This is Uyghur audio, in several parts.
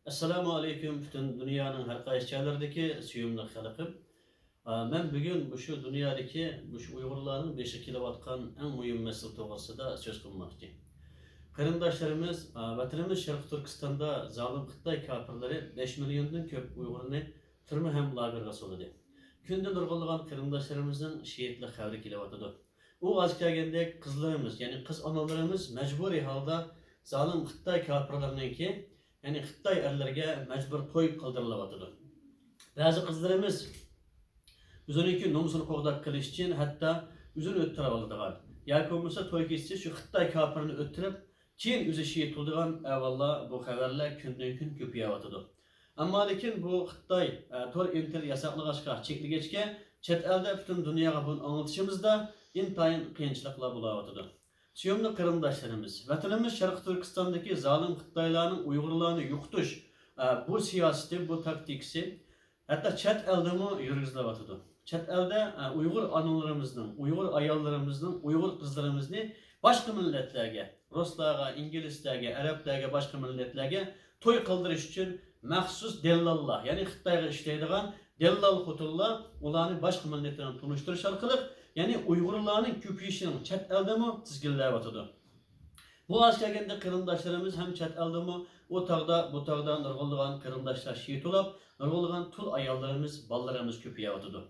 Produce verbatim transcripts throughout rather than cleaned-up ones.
ئەسسالامۇ ئەلەيكۇم، پۈتۈن دۇنيانىڭ ھەر قايسى جايلىرىدىكى سۆيۈملۈك خەلقىم. ئا، مەن بۈگۈن مۇشۇ دۇنيادىكى، مۇشۇ ئۇيغۇرلارنىڭ بېشىغا كېلىۋاتقان ئەڭ مۇھىم مەسىلە توغرىسىدا سۆز قىلماقچى. قېرىنداشلىرىمىز، ئا، ۋەتىنىمىز شەرقىي تۈركىستاندا زالىم خىتاي كاپىرلىرى بەش مىليوندىن كۆپ ئۇيغۇرنى تۈرمە ھەم لاگېرغا سولىدى. كۈندە نۇرغۇنلىغان قېرىنداشلىرىمىزنىڭ شېھىتلىك خەۋىرى كېلىۋاتىدۇ. ئۇ ئاز كەلگەندەك قىزلىرىمىز، يەنى قىز ئانىلىرىمىز مەجبۇرىي ھالدا زالىم خىتاي كاپىرلىرىنىڭكى، يەنى خىتاي ئەرلىرىگە مەجبۇر توي قىلدۇرۇلۇۋاتىدۇ. بەزى قىزلىرىمىز ئۆزىنىڭكى نومۇسىنى قوغداپ قېلىش ئۈچۈن ھەتتا ئۆزىنى ئۆلتۈرۈۋالىدىغان ياكى بولمىسا توي كېچىسى شۇ خىتاي كاپىرىنى ئۆلتۈرۈپ، كېيىن ئۆزى شېھىت بولىدىغان ئەھۋاللار، بۇ خەۋەرلەر كۈندىن-كۈن كۆپىيەۋاتىدۇ. ئەمما لېكىن بۇ خىتاي، ئە، تور ئىنتېرنېت ياساقلىغاچقا، چەكلىگەچكە، چەت ئەلدە پۈتۈن دۇنياغا بۇنى ئاڭلىتىشىمىزدا ئىنتايىن قىيىنچىلىقلار بولاۋاتىدۇ. سۆيۈملۈك قېرىنداشلىرىمىز، ۋەتىنىمىز شەرقىي تۈركىستاندىكى زالىم خىتايلارنىڭ ئۇيغۇرلارنى يوقىتىش، ئە، بۇ سىياسىتى، بۇ تاكتىكىسى ھەتتا چەت ئەلدىمۇ يۈرگۈزۈلۈۋاتىدۇ. چەت ئەلدە، ئە، ئۇيغۇر ئانىلىرىمىزنىڭ، ئۇيغۇر ئاياللىرىمىزنىڭ، ئۇيغۇر قىزلىرىمىزنى باشقا مىللەتلەرگە، رۇسلارغا، ئىنگلىزلەرگە، ئەرەبلەرگە، باشقا مىللەتلەرگە توي قىلدۇرۇش ئۈچۈن مەخسۇس دەللاللار، يەنى خىتايغا ئىشلەيدىغان دەللال خوتۇنلار ئۇلارنى باشقا مىللەت بىلەن تونۇشتۇرۇش ئارقىلىق، يەنى ئۇيغۇرلارنىڭ كۆپىيىشىنىڭ چەت ئەلدىمۇ تىزگىنلەۋاتىدۇ. بۇ ئاز كەلگەندە قېرىنداشلىرىمىز ھەم چەت ئەلدىمۇ، ئۇ تاغدا، بۇ تاغدا نۇرغۇنلىغان قېرىنداشلار شېھىت بولۇپ، نۇرغۇنلىغان تۇل ئاياللىرىمىز، بالىلىرىمىز كۆپىيىۋاتىدۇ.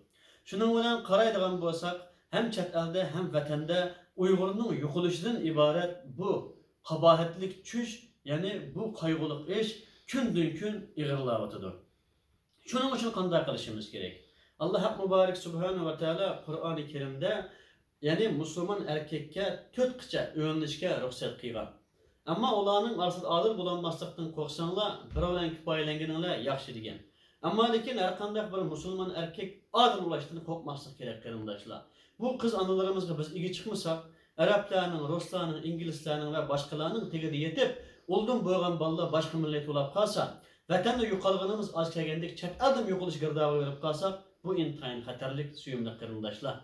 شۇنىڭ بىلەن قارايدىغان بولساق، ھەم چەت ئەلدە، ھەم ۋەتەندە ئۇيغۇرنىڭ يوقىلىشىدىن ئىبارەت بۇ قاباھەتلىك چۈش، يەنى بۇ قايغۇلۇق ئىش كۈندىن-كۈن ئېغىرلاۋاتىدۇ. شۇنىڭ ئۈچۈن قانداق قىلىشىمىز كېرەك؟ ئاللا ھەق مۇبارەك سۇبھانەھۇ ۋە تائالا قۇرئانى كەرىمدە، يەنى مۇسۇلمان ئەركەككە تۆت قىچا ئۆيلىنىشكە رۇخسەت قىلغان. ئەمما ئۇلارنىڭ ئارىسىدا ئادىل بولالماسلىقتىن قورقساڭلار، بىر بىلەن كۇپايىلەنگىنىڭلار ياخشى دېگەن. ئەمما لېكىن ھەرقانداق بىر مۇسۇلمان ئەركەك ئادىل بولۇشتىن قورقماسلىق كېرەك، قېرىنداشلار. بۇ قىز ئانىلىرىمىزغا بىز ئىگە چىقمىساق، ئەرەبلەرنىڭ، رۇسلارنىڭ، ئىنگلىزلەرنىڭ ۋە باشقىلارنىڭ تېگىدە يېتىپ، ئۇلدىن بولغان بالىلار باشقا مىللەت بولاپ قالسا، ۋەتەندە يوقالغىنىمىز ئاز كەلگەندەك چەت ئەلدىمۇ يوقىلىش گىردابىغا بېرىپ قالساق، بۇ ئىنتايىن خەتەرلىك، سۆيۈملۈك قېرىنداشلار.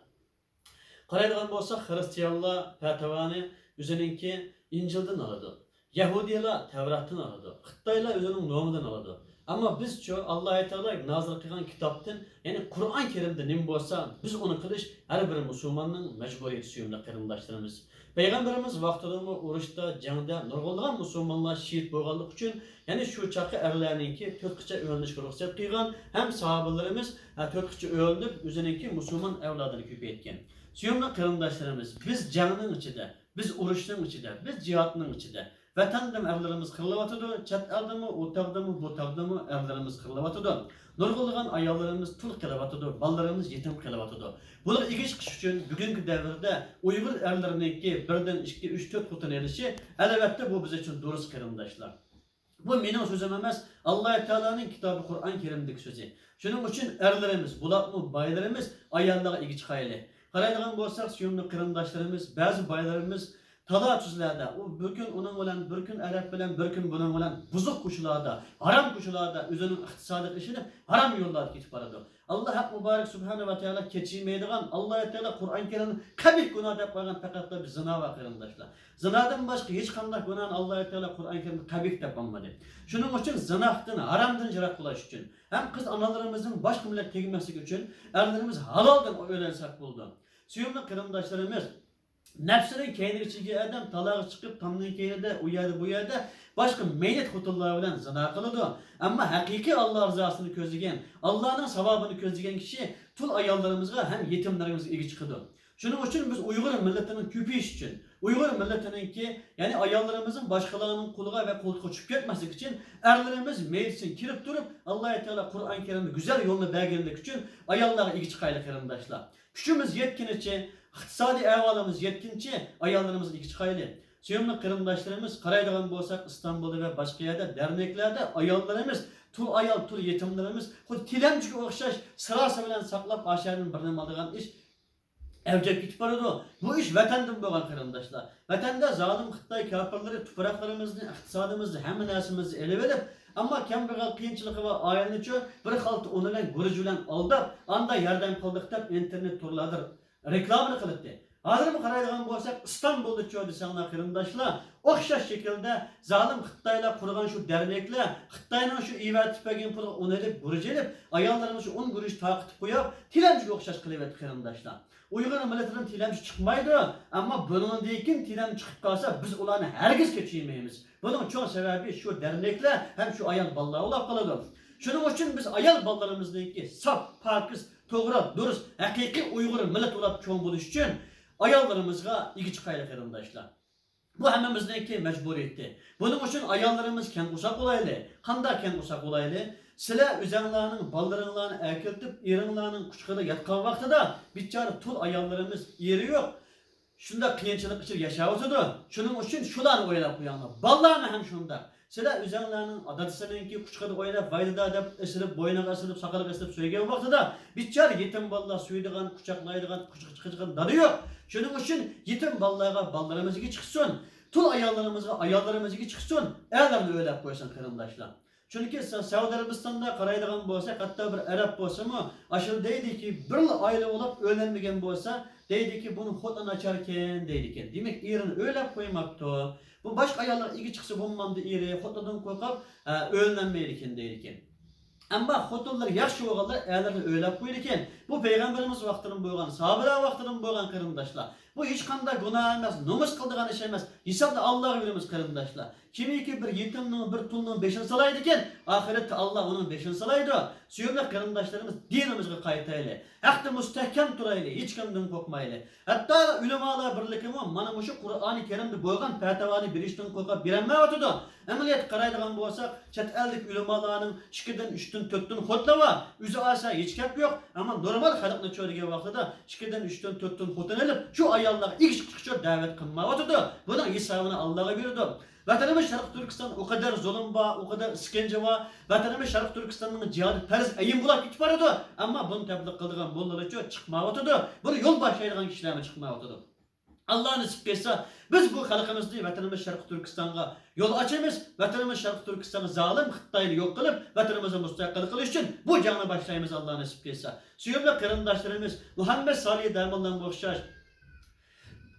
قارايدىغان بولساق، خىرىستىيانلار پەتىۋانى ئۆزىنىڭكى ئىنجىلدىن ئالىدۇ. يەھۇدىيلار تەۋراتتىن ئالىدۇ. خىتايلار ئۆزىنىڭ نومىدىن ئالىدۇ. ئەمما بىزچۇ، ئاللا تائالا نازىل قىلغان كىتابتىن، يەنى قۇرئان كەرىمدە نېمە بولسا، بىز ئۇنى قىلىش ھەر بىر مۇسۇلماننىڭ مەجبۇرىيىتى، سۆيۈملۈك قېرىنداشلىرىمىز. پەيغەمبىرىمىز ۋاقتىدىمۇ ئۇرۇشتا، جەڭدە نۇرغۇنلىغان مۇسۇلمانلار شېھىت بولغانلىقى ئۈچۈن، يەنى شۇ چاغقى ئەرلەرنىڭكى تۆت قىچا ئۆيلىنىشكە رۇخسەت قىلغان ھەم ساھابىلىرىمىز، ھە، تۆت قىچا ئۆيلىنىپ، ئۆزىنىڭكى مۇسۇلمان ئەۋلادىنى كۆپەيتكەن. سۆيۈملۈك قېرىنداشلىرىمىز، بىز جەڭنىڭ ئىچىدە، بىز ئۇرۇشنىڭ ئىچىدە، بىز جىھادنىڭ ئىچىدە. ۋەتەندىمۇ ئەرلىرىمىز قىرىلىۋاتىدۇ، چەت ئەلدىمۇ، ئۇ تاغدىمۇ، بۇ تاغدىمۇ ئەرلىرىمىز قىرىلىۋاتىدۇ. نۇرغۇنلىغان ئاياللىرىمىز تۇل قېلىۋاتىدۇ، بالىلىرىمىز يېتىم قېلىۋاتىدۇ. بۇلارغا ئىگە چىقىش ئۈچۈن بۈگۈنكى دەۋردە ئۇيغۇر ئەرلىرىنىڭكى بىردىن ئىككى، ئۈچ، تۆت خوتۇن ئېلىشى، ئەلۋەتتە، بۇ بىز ئۈچۈن دۇرۇس، قېرىنداشلار. بۇ مېنىڭ سۆزۈم ئەمەس، ئاللا تائالانىڭ كىتابى قۇرئان كەرىمدىكى سۆزى. شۇنىڭ ئۈچۈن ئەرلىرىمىز، بولۇپمۇ بايلىرىمىز ئاياللارغا ئىگە چىقايلى. قارايدىغان بولساق، سۆيۈملۈك قېرىنداشلىرىمىز، بەزى بايلىرىمىز تالا-تۈزلەردە، ئۇ بىر كۈن ئۇنىڭ بىلەن، بىر كۈن ئەرەب بىلەن، بىر كۈن بۇنىڭ بىلەن بۇزۇق كوچىلاردا، ھارام كوچىلاردا ئۆزىنىڭ ئىقتىسادىغا ئىشىنىپ، ھارام يوللاردا كېتىپ بارىدۇ. ئاللا ھەق مۇبارەك سۇبھانەھۇ ۋە تائالا كەچۈرمەيدىغان، ئاللا تائالا قۇرئان كەرىمدە قەبىھ گۇناھ دەپ قويغان پەقەتلا بىر زىنا بار، قېرىنداشلار. زىنادىن باشقا ھېچقانداق گۇناھنى ئاللا تائالا قۇرئان كەرىمدە قەبىھ دەپ قويمىدى. شۇنىڭ ئۈچۈن زىنادىن، ھارامدىن يىراق بولاش ئۈچۈن ھەم قىز ئانىلىرىمىزنىڭ باشقا مىللەت تېگمەسلىكى ئۈچۈن ئەرلىرىمىز ھالالدىن ئۆيلەنسەك بولىدۇ. سۆيۈملۈك قېرىنداشلىرىمىز، نەپسىنىڭ كەينىگە چىگەن ئادەم تالاغا چىقىپ، تامنىڭ كەينىدە، ئۇ يەردە، بۇ يەردە باشقا مەينەت خوتۇنلار بىلەن زىنا قىلىدۇ. ئەمما ھەقىقىي ئاللا رىزاسىنى كۆزلىگەن، ئاللانىڭ ساۋابىنى كۆزلىگەن كىشى تۇل ئاياللىرىمىزغا ھەم يېتىملىرىمىزگە ئىگە چىقىدۇ. شۇنىڭ ئۈچۈن بىز ئۇيغۇر مىللىتىنىڭ كۆپىيىشى ئۈچۈن، ئۇيغۇر مىللىتىنىڭكى، يەنى ئاياللىرىمىزنىڭ باشقىلارنىڭ قولىغا ۋە قولتۇقىغا چۈشۈپ كەتمەسلىكى ئۈچۈن، ئەرلىرىمىز مەيدىسىنى كېرىپ تۇرۇپ، ئاللا تائالا قۇرئان كەرىمدە گۈزەل يولنى بەرگەنلىكى ئۈچۈن ئاياللارغا ئىگە چىقايلى، قېرىنداشلار. كۈچىمىز يەتكىنىچە، ئىقتىسادىي ئەھۋالىمىز يەتكىنىچە ئاياللىرىمىزغا ئىگە چىقايلى. سۆيۈملۈك قېرىنداشلىرىمىز، قارايدىغان بولساق، ئىستانبۇلدا ۋە باشقا يەردە دەرنەكلەردە ئاياللىرىمىز، تۇل ئايال، تۇل يېتىملىرىمىز خۇددى تىلەمچىگە ئوخشاش سىراسا بىلەن ساقلاپ، ئاشۇ يەردىن بىر نېمە ئالىدىغان ئىش ئەۋج ئېلىپ كېتىپ بارىدۇ. بۇ ئىش ۋەتەندىن بولغان، قېرىنداشلار. ۋەتەندە زالىم خىتاي كاپىرلىرى تۇپراقلىرىمىزنى، ئىقتىسادىمىزنى، ھەممە نەرسىمىزنى ئېلىۋېلىپ، ئەمما كەمبەغەل قىيىنچىلىقى بار ئائىلىنىچۇ بىر خالتا ئۇنى بىلەن، گۈرۈچ بىلەن ئالداپ، ئاندا ياردەم قىلدۇق دەپ ئىنتېرنېت تورلاردا رېكلامىنى قىلاتتى. ھازىرمۇ قارايدىغان بولساق، ئىستانبۇلدىچۇ دېسەڭلار، قېرىنداشلار، ئوخشاش شەكىلدە زالىم خىتايلار قۇرغان شۇ دەرنەكلەر خىتاينىڭ شۇ ئېۋەتىپ بەرگەن پۇلىغا ئۇن ئېلىپ، گۈرۈچ ئېلىپ، ئاياللىرىمىزغا ئۇن گۈرۈچ تارقىتىپ قويۇپ، تىلەمچىگە ئوخشاش قىلىۋەتتى قېرىنداشلار. ئۇيغۇر مىللىتىدىن تىلەمچى چىقمايدۇ، ئەمما بۇنىڭدىن كېيىن تىلەمچى چىقىپ قالسا، بىز ئۇلارنى ھەرگىز كەچۈرمەيمىز. بۇنىڭ چوڭ سەۋەبى شۇ دەرنەكلەر ھەم شۇ ئايال بالىلار بولۇپ قالىدۇ. شۇنىڭ ئۈچۈن بىز ئايال بالىلىرىمىزنىڭكى ساپ، پاكىز، توغرا، دۇرۇس، ھەقىقىي ئۇيغۇر مىللىتى بولۇپ چوڭ بولۇش ئۈچۈن ئاياللىرىمىزغا ئىگە چىقايلى قېرىنداشلار. بۇ ھەممىمىزنىڭكى مەجبۇرىيىتى. بۇنىڭ ئۈچۈن ئاياللىرىمىز كەڭ قورساق بولايلى. قانداق كەڭ قورساق بولايلى؟ سىلەر ئۆزەڭلارنىڭ بالىلىرىڭلارنى ئەكېلىپ، ئېرىڭلارنىڭ قۇچىقىدا ياتقان ۋاقتىدا، بىچارە تۇل ئاياللىرىمىز ئېرى يوق، شۇنداق قىيىنچىلىق ئىچىدە ياشاۋاتىدۇ. شۇنىڭ ئۈچۈن شۇلارنى ئويلاپ قويۇڭلار. بالىلارمۇ ھەم شۇنداق. سىلەر ئۆزەڭلارنىڭ دادىسىنىڭكى قۇچىقىدا ئويناپ، ۋاي دادا دەپ ئېسىلىپ، بوينىغا ئېسىلىپ، ساقىلىغا ئېسىلىپ سۆيگەن ۋاقتىدا، بىچارە يېتىم بالىلار سۆيىدىغان، قۇچاقلايدىغان، قۇچىقى چىقىدىغان دادا يوق. شۇنىڭ ئۈچۈن يېتىم بالىلارغا بالىلىرىمىز ئىگە چىقسۇن. تۇل ئاياللىرىمىزغا ئاياللىرىمىز ئىگە چىقسۇن. ئەرلەرنى ئۆيلەپ قويسۇن قېرىنداشلار. چۈنكى سە-، سەئۇدى ئەرەبىستاندا قارايدىغان بولساق، ھەتتا بىر ئەرەب بولسىمۇ، ئاشۇ دەيدىكى، بىرلا ئائىلە بولۇپ ئۆيلەنمىگەن بولسا، دەيدىكى، بۇنىڭ خوتۇنى ناچاركەن دەيدىكەن. دېمەك، ئېرىنى ئۆيلەپ قويماپتۇ. بۇ باشقا ئاياللارغا ئىگە چىقسا بولمامدۇ ئېرى، خوتۇنىدىن قورقۇپ، ئە، ئۆيلەنمەيدىكەن دەيدىكەن. ئەمما خوتۇنلىرى ياخشى بولغانلار ئەرلىرىنى ئۆيلەپ قويىدىكەن. بۇ پەيغەمبىرىمىز ۋاقتىدىن بولغان، ساھابىلەر ۋاقتىدىن بولغان قېرىنداشلار. بۇ ھېچقانداق گۇناھ ئەمەس، نومۇس قىلىدىغان ئىش ئەمەس. ھېسابنى ئاللاغا بېرىمىز قېرىنداشلار. كىمكى بىر يېتىمنىڭ، بىر تۇلنىڭ بېشىنى سالايدىكەن، ئاخىرەتتە ئاللا ئۇنىڭ بېشىنى سالايدۇ. سۆيۈملۈك قېرىنداشلىرىمىز، دىنىمىزغا قايتايلى. ھەقتە مۇستەھكەم تۇرايلى، ھېچكىمدىن قورقمايلى. ھەتتا ئۆلىمالار بىرلىكىمۇ مانا مۇشۇ قۇرئانى كەرىمدە بولغان پەتىۋانى بېرىشتىن قورقۇپ بېرەلمەيۋاتىدۇ. ئەمەلىيەتتە قارايدىغان بولساق، چەت ئەلدىكى ئۆلىمالارنىڭ ئىككىدىن، ئۈچتىن، تۆتتىن خوتۇنى بار. ئۆزى ئالسا ھېچ گەپ يوق. ئەمما نورمال خەلقنىچۇ دېگەن ۋاقتىدا ئىككىدىن، ئۈچتىن، تۆتتىن خوتۇن ئېلىپ، شۇ ئاياللارغا ئىگە چىقىشقىچۇ دەۋەت قىلمايۋاتىدۇ. بۇنىڭ ھېسابىنى ئاللاغا بېرىدۇ. ۋەتىنىمىز شەرقىي تۈركىستان ئۇ قەدەر زۇلۇم بار، ئۇ قەدەر ئىسكەنجە بار. ۋەتىنىمىز شەرقىي تۈركىستاننىڭ جىھادى پەرز ئەين بولاپ كېتىپ بارىدۇ. ئەمما بۇنى تەبلىغ قىلىدىغان موللىلارچۇ چىقمايۋاتىدۇ. بۇنى يول باشلايدىغان كىشىلەرمۇ چىقمايۋاتىدۇ. ئاللا نېسىپ قىلسا، بىز بۇ خەلقىمىزنى، ۋەتىنىمىز شەرقىي تۈركىستانغا يول ئاچىمىز، ۋەتىنىمىز شەرقىي تۈركىستانغا زالىم خىتاينى يوق قىلىپ، ۋەتىنىمىزنى مۇستەقىل قىلىش ئۈچۈن بۇ جەڭنى باشلايمىز، ئاللا نېسىپ قىلسا. سۈيۈملۈك قېرىنداشلىرىمىز، مۇھەممەد سالىھ دەمىللامغا ئوخشاش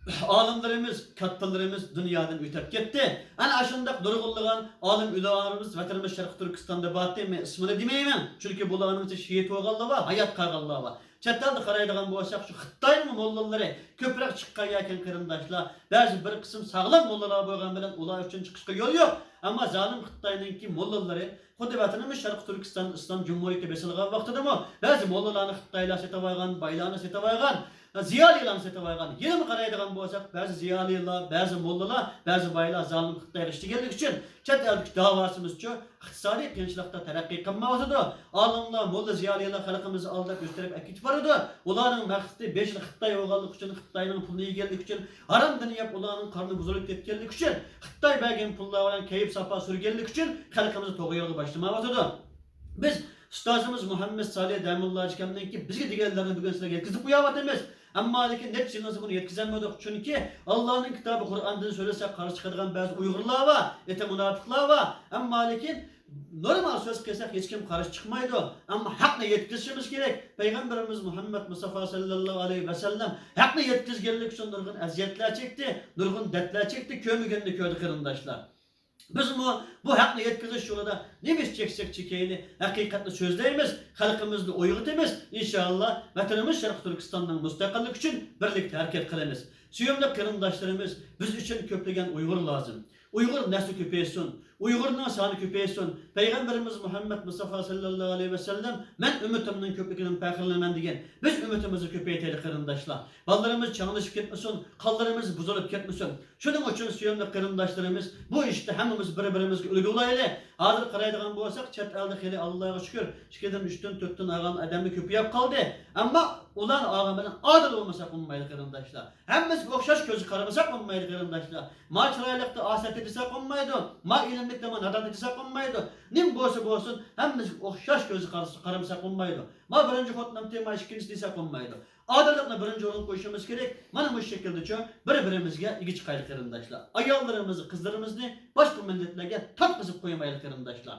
ئالىملىرىمىز، كاتتىلىرىمىز دۇنيادىن ئۆتۈپ كەتتى. ئەنە ئاشۇنداق نۇرغۇنلىغان ئالىم ئۆلىمالىرىمىز ۋەتىنىمىز شەرقىي تۈركىستاندا بارتى، مەن ئىسمىنى دېمەيمەن، چۈنكى بۇلارنىڭ ئىچىدە شېھىت بولغانلار بار، ھايات قالغانلار بار. چەت ئەلدە قارايدىغان بولساق، شۇ خىتاينىڭ موللىلىرى كۆپرەك چىققان يەكەن قېرىنداشلار. بەزى بىر قىسىم ساغلام موللىلار بولغان بىلەن ئۇلار ئۈچۈن چىقىشقا يول يوق. ئەمما زالىم خىتاينىڭكى موللىلىرى خۇددى ۋەتىنىمىز شەرقىي تۈركىستان ئىسلام جۇمھۇرىيىتى بېسىلغان ۋاقتىدىمۇ بەزى موللىلارنى خىتايلار سېتىۋالغان، بايلارنى سېتىۋالغان، زىيالىيلارنى سېتىۋالغان. يەنىمۇ قارايدىغان بولساق، بەزى زىيالىيلار، بەزى موللىلار، بەزى بايلار زالىم خىتايغا ئىشلىگەنلىكى ئۈچۈن چەت ئەلدىكى داۋاسىمىزچۇ ئىقتىسادىي قىيىنچىلىقتا تەرەققىي قىلمايۋاتىدۇ. ئالىملار، موللا، زىيالىيلار خەلقىمىزنى ئالداپ ئۆز تەرەپ ئەكېتىپ بارىدۇ. ئۇلارنىڭ مەقسىتى بېشىدا خىتاي بولغانلىقى ئۈچۈن، خىتاينىڭ پۇلىنى يېگەنلىكى ئۈچۈن، ھارامدىن يەپ ئۇلارنىڭ قارنى بۇزۇلۇپ كەتكەنلىكى ئۈچۈن، خىتاي بەرگەن پۇللار بىلەن كەيپ ساپا سۈرگەنلىكى ئۈچۈن خەلقىمىزنى توغرا يولغا باشلىمايۋاتىدۇ. بىز ئۇستازىمىز مۇھەممەد سالىھ دەمۇللا ئاكامنىڭكى بىزگە دېگەنلىرىنى بۈگۈن سىلەرگە يەتكۈزۈپ قويۇۋاتىمىز. ئەمما لېكىن نەچچە يىلدىن بۇنى يەتكۈزەلمىدۇق. چۈنكى ئاللانىڭ كىتابى قۇرئاندىن سۆزلىسەك قارشى چىقىدىغان بەزى ئۇيغۇرلار بار، ئېتى مۇناپىقلار بار. ئەمما لېكىن نورمال سۆز قىلساق ھېچكىم قارشى چىقمايدۇ. ئەمما ھەقنى يەتكۈزۈشىمىز كېرەك. پەيغەمبىرىمىز مۇھەممەد مۇستافا ساللاللاھۇ ئەلەيھى ۋەسەللەم ھەقنى يەتكۈزگەنلىكى ئۈچۈن نۇرغۇن ئەزىيەتلەر چەكتى، نۇرغۇن دەردلەر چەكتى، كۆرمىگەننى كۆردى قېرىنداشلار. بىزمۇ بۇ ھەقنى يەتكۈزۈش يولىدا نېمە ئىش چەكسەك چېكەيلى، ھەقىقەتنى سۆزلەيمىز، خەلقىمىزنى ئويغىتىمىز. ئىنشائاللا، ۋەتىنىمىز شەرقىي تۈركىستاننىڭ مۇستەقىللىكى ئۈچۈن بىرلىكتە ھەرىكەت قىلىمىز. سۆيۈملۈك قېرىنداشلىرىمىز، بىز ئۈچۈن كۆپلىگەن ئۇيغۇر لازىم. ئۇيغۇر نەسلى كۆپەيسۇن، ئۇيغۇرنىڭ سانى كۆپەيسۇن. پەيغەمبىرىمىز مۇھەممەد مۇستافا ساللاللاھۇ ئەلەيھى ۋەسەللەم، «مەن ئۈممىتىمنىڭ كۆپلۈكىدىن پەخىرلىنىمەن» دېگەن. بىز ئۈممىتىمىزنى كۆپەيتەيلى قېرىنداشلار. بالىلىرىمىز چاڭلىشىپ كەتمىسۇن، قانلىرىمىز بۇزۇلۇپ كەتمىسۇن. شۇنىڭ ئۈچۈن سۆيۈملۈك قېرىنداشلىرىمىز، بۇ ئىشتا ھەممىمىز بىر-بىرىمىزگە ئۈلگە بولايلى. ھازىر قارايدىغان بولساق، چەت ئەلدە خېلى، ئاللاغا شۈكۈر، ئىككىدىن، ئۈچتىن، تۆتتىن ئالغان ئادەممۇ كۆپىيىپ قالدى. ئەمما ئۇلارنى ئالغان بىلەن ئادىل بولمىساق بولمايدۇ قېرىنداشلار. ھەممىمىزگە ئوخشاش كۆزگە قارىمىساق بولمايدۇ قېرىنداشلار. ما چىرايلىقتا ئاسەتتە دېسەك بولمايدۇ. ما ئىلىملىكتا ما ناداندا دېسەك بولمايدۇ. نېمە بولسا بولسۇن، ھەممىمىزگە ئوخشاش كۆزگە قارىسا-، قارىمىساق بولمايدۇ. ما بىرىنچى خوتۇنۇمتى، ما ئىككىنچى دېسەك بولمايدۇ. ئادىللىقنى بىرىنچى ئورۇنغا قويۇشىمىز كېرەك. مانا مۇشۇ شەكىلدىچۇ بىر-بىرىمىزگە ئىگە چىقايلى قېرىنداشلار. ئاياللىرىمىزنى، قىزلىرىمىزنى باشقا مىللەتلەرگە تارتقۇزۇپ قويمايلى قېرىنداشلار.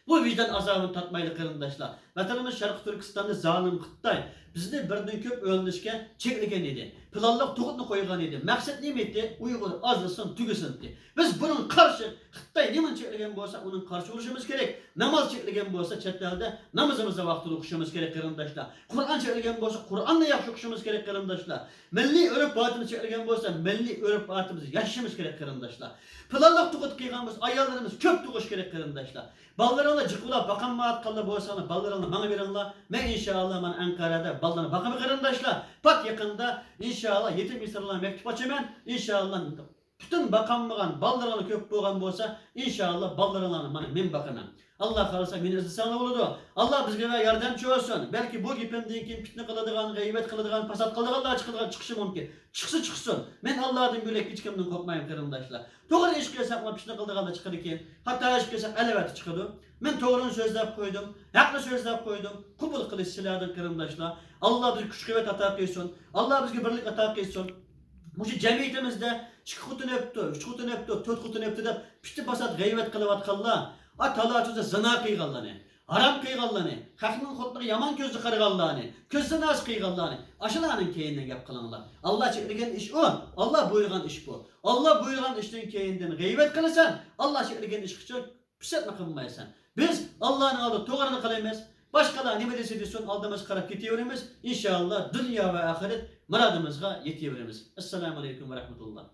بۇ ۋىجدان ئازابىنى تارتمايلى قېرىنداشلار. ۋەتىنىمىز شەرقىي تۈركىستاندا زالىم خىتاي بىزنى بىردىن كۆپ ئۆلۈشكە چەكلىگەن ئىدى. پىلانلىق تۇغۇتنى قويغان ئىدى. مەقسەت نېمە ئىدى؟ ئۇيغۇر ئازلىسۇن، تۈگىسۇن ئىدى. بىز بۇنىڭغا قارشى، خىتاي نېمىنى چەكلىگەن بولسا، ئۇنىڭغا قارشى بولۇشىمىز كېرەك. ناماز چەكلىگەن بولسا، چەت ئەلدە نامىزىمىزنى ۋاقتىدا ئوقۇشىمىز كېرەك، قېرىنداشلار. قۇرئان چەكلىگەن بولسا، قۇرئاننى ياخشى ئوقۇشىمىز كېرەك، قېرىنداشلار. مىللىي ئۆرپ-ئادىتىمىز چەكلىگەن بولسا، مىللىي ئۆرپ-ئادىتىمىزنى ياشىشىمىز كېرەك، قېرىنداشلار. پىلانلىق تۇغۇت قىلغان بولسا، ئاياللىرىمىز كۆپ تۇغۇشى كېرەك، قېرىنداشلار. بالىلىرىڭلار جىق بولاپ باقالمايۋاتقانلار بولساڭلار، بالىلىرىڭلار ماڭا بېرىڭلار. مەن ئىنشائاللا مانا ئەنقەرەدە بالىلارنى باقىمەن، قېرىنداشلار. پات يېقىندا ئىنشائاللا يېتىم يېسىرلارغا مەكتۇپ ئاچىمەن. ئىنشائاللا پۈتۈن باقالمىغان بالىلىرىڭلار كۆپ بولغان بولسا، ئىنشائاللا بالىلىرىڭلارنى مانا مەن باقىمەن. ئاللا خالىسا مېنى ئىزدىسەڭلار بولىدۇ. ئاللا بىزگە ياردەمچى بولسۇن. بەلكى بۇ گېپىمدىن كېيىن پىتنە قىلىدىغان، غەيۋەت قىلىدىغان، پاسات قىلىدىغانلار چىقىدىغان، چىقىشى مۇمكىن. چىقسا چىقسۇن. مەن ئاللادىن بۆلەك ھېچكىمدىن قورقمايمەن، قېرىنداشلار. توغرا ئىش قىلساقمۇ پىتنە قىلىدىغانلار چىقىدىكەن. خاتا ئىش قىلساق ئەلۋەتتە چىقىدۇ. مەن توغرىنى سۆزلەپ قويدۇم، ھەقنى سۆزلەپ قويدۇم. قوبۇل قىلىش سىلەردىن، قېرىنداشلار. ئاللا بىزگە كۈچ-قۇۋۋەت ئاتا قىلسۇن. ئاللا بىزگە بىرلىك ئاتا قىلسۇن. مۇشۇ جەمئىيىتىمىزدە ئىككى خوتۇن ئۆپتۇ، ئۈچ خوتۇن ئۆپتۇ، تۆت خوتۇن ئۆپتۇ دەپ پىتنە-پاسات، غەيۋەت قىلىۋاتقانلار، ئا، تالاچىدا زىنا قىلغانلارنى، ھارام قىلغانلارنى، خەقنىڭ خوتۇنىغا يامان كۆزدە قارىغانلارنى، كۆز زىناسى قىلغانلارنى، ئاشۇلارنىڭ كەينىدىن گەپ قىلىڭلار. ئاللا چەكلىگەن ئىش ئۇ، ئاللا بۇيرۇغان ئىش بۇ. ئاللا بۇيرۇغان ئىشنىڭ كەينىدىن غەيۋەت قىلىسەن، ئاللا چەكلىگەن ئىشقىچە پىسەتمۇ قىلمايسەن. بىز ئاللانىڭ ئالدىدا توغرىنى قىلىمىز. باشقىلار نېمە دېسە دېسۇن، ئالدىمىزغا قاراپ كېتىۋېرىمىز. ئىنشائاللا دۇنيا ۋە ئاخىرەت مۇرادىمىزغا يېتىۋېرىمىز. ئەسسالامۇ ئەلەيكۇم ۋە رەھمەتۇللا.